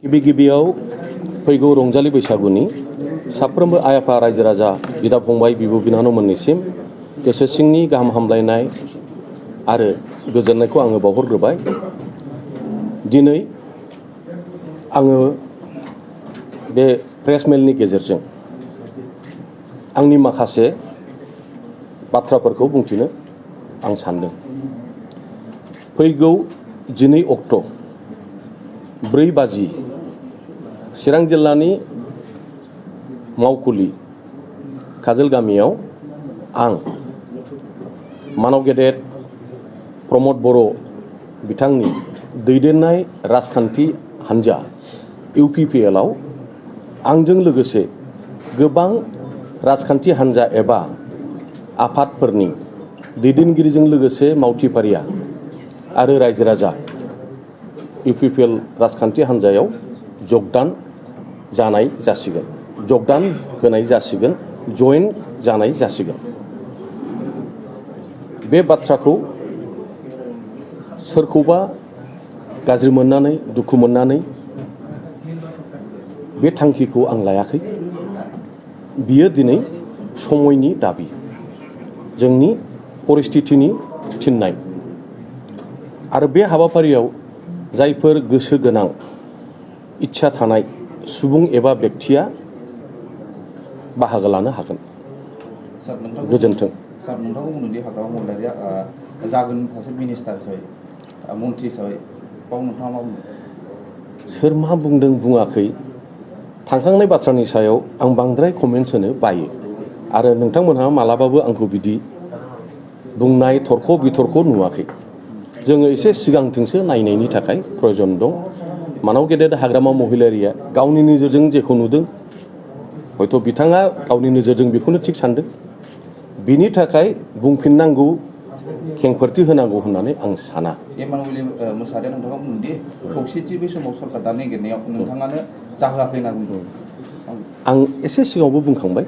गिबियाव फैगौ रंजालि बैसागुनि साफ्रोमबो आइ आफा रायजो राजा बिदा फंबाय बिब' बिनानावमोननिसिम गोसो सिंनि गाहाम हामलायनाय आरो गोजोननायखौ आङो बावहरग्रोबाय। दिनै आङो बे प्रेस मेलनि गेजेरजों आंनि माखासे बाथ्राफोरखौ बुंथिनो आं सानदों। फैगौ 12 अक्ट' 4 बाजि चिरां जिल्लानि मावखुलि काजोल गामियाव आं मानव गेदेर प्रमद बर' बिथांनि दैदेननाय राजखान्थि हान्जा UPPL आव आंजों लोगोसे गोबां राजखान्थि हान्जा एबा आफादफोरनि दैदेनगिरिजों लोगोसे मावथिफारिया आरो रायजो राजा UPPL राजखान्थि हान्जायाव जगदान जानाय जासिगोन, जगदान होनाय जासिगोन, जयेन जानाय जासिगोन। बे बाथ्राखौ सोरखौबा गाज्रि मोननानै दुखु मोननानै बे थांखिखौ आं लायाखै। बियो दिनै समयनि दाबि, जोंनि परिस्थितिनि थिननाय। आरो बे हाबाफारियाव जायफोर गोसो गोनां इच्छा थानाय सुबुं एबा व्यक्तिया बाहागो लानो हागोन। गोजोन्थों। सार, नोंथांखौ बुंदों दि हाग्रामा महिलारिया जागोन सासे मिनिस्टार हिसाबै, मन्त्रि हिसाबै, बाव नोंथाङा मा बुंदों? सोर मा बुंदों बुङाखै, थांखांनाय बाथ्रानि सायाव आं बांद्राय कमेन्ट्स होनो बायो। आरो नोंथांमोनहा मालाबाबो आंखौ बिदि बुंनाय थरख' बिथरख' नुवाखै। जोङो एसे सिगांथिंसो नायनायनि थाखाय प्रयजन दं। मानव गेदेर हाग्रामा महिलारिया गावनि नोजोरजों जेखौ नुदों, हयथ' बिथाङा गावनि नोजोरजों बेखौनो थिग सानदों। बिनि थाखाय बुंफिननांगौ, खेंफोरथि होनांगौ होननानै आं साना। एमानुवेल मोसाहारिया नोंथाङा बुंदोंदि खौसेथि बे समाव सरकार दानो नागिरनायाव नोंथाङानो जाहोआखै होनना बुंदों। आं एसे सिगाङावबो बुंखांबाय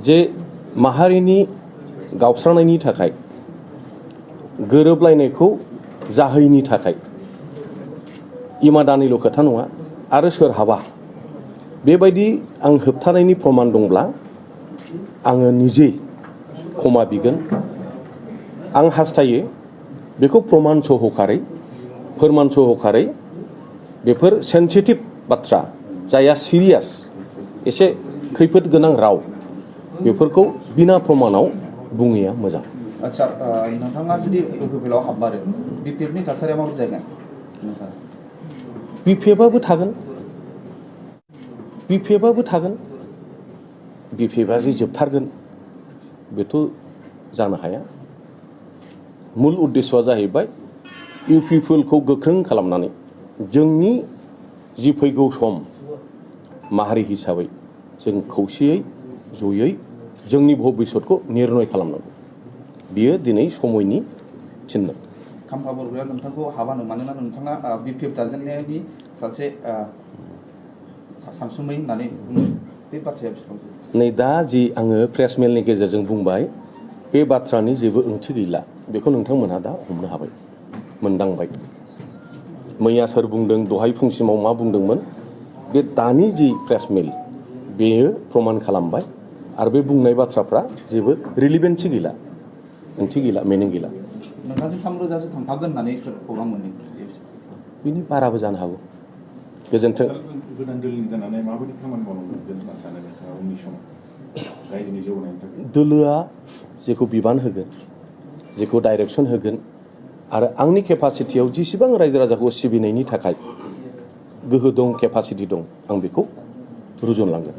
जे माहारिनि गावस्रानायनि थाखाय, गोरोबलायनायखौ जाहैनि थाखाय इमादानिल' खोथा नङा, आरो सोरहाबा बेबायदि आं होबथानायनि प्रमान दंब्ला आङो निजे क्षमा बिगोन। आं हास्थायो बेखौ प्रमान सहकारै, फोरमान सहकारै बेफोर सेन्सिटिभ बाथ्रा, जायहा सिरियास, एसे खैफोद गोनां राव, बेफोरखौ बिना प्रमानाव बुङैया मोजां। सार, नोंथाङा जुदि UPPL आव हाबमारो, BPFनि थासारिया माबायदि जागोन? BPFआबो थागोन, BPFआबो थागोन। BPFआ जे जोबथारगोन बेथ' जानो हाया। मुल उद्देश्यआ जाहैबाय UPPLखौ गोख्रों खालामनानै जोंनि जि फैगौ सम माहारि हिसाबै जों खौसेयै जयै जोंनि भबिष्यतखौ निर्नय खालामनांगौ। बियो दिनै समयनि थिननाय। खाम्फा बरग'या नोंथांखौ हाबानो, मानोना नोंथाङा BPF दाजेननायनि सासे सानसुमै होननानै बुङो। बे बाथ्राया बेसेबां? नै दा जि आङो प्रेस मेलनि गेजेरजों बुंबाय, बे बाथ्रानि जेबो ओंथि गैला। बेखौ नोंथांमोनहा दा हमनो हाबाय, मोनदांबाय। मैया सोर बुंदों, दहाय फुंसिमाव मा बुंदोंमोन, बे दानि जि प्रेस मेल बेयो प्रमान खालामबाय। आरो बे बुंनाय बाथ्राफ्रा जेबो रिलिभेन्सि गैला, ओंथि गैला, मिनिं गैला। नोंथांजों 3,000सो थांफागोन होननानै खौरां मोनदों। बिनि बाराबो जानो हागौ। गोजोन्थों। गोदान दोलोनि जानानै माबायदि खामानि मावनांगोन होनना सानो नोंथाङा उननि समाव रायजोनि जौगानायनि थाखाय? दोलोआ जेखौ बिबान होगोन, जेखौ डाइरेक्सन होगोन, आरो आंनि केपासिटियाव जेसेबां रायजो राजाखौ सिबिनायनि थाखाय गोहो दं, केपासिटि दं, आं बेखौ रुजुनलांगोन।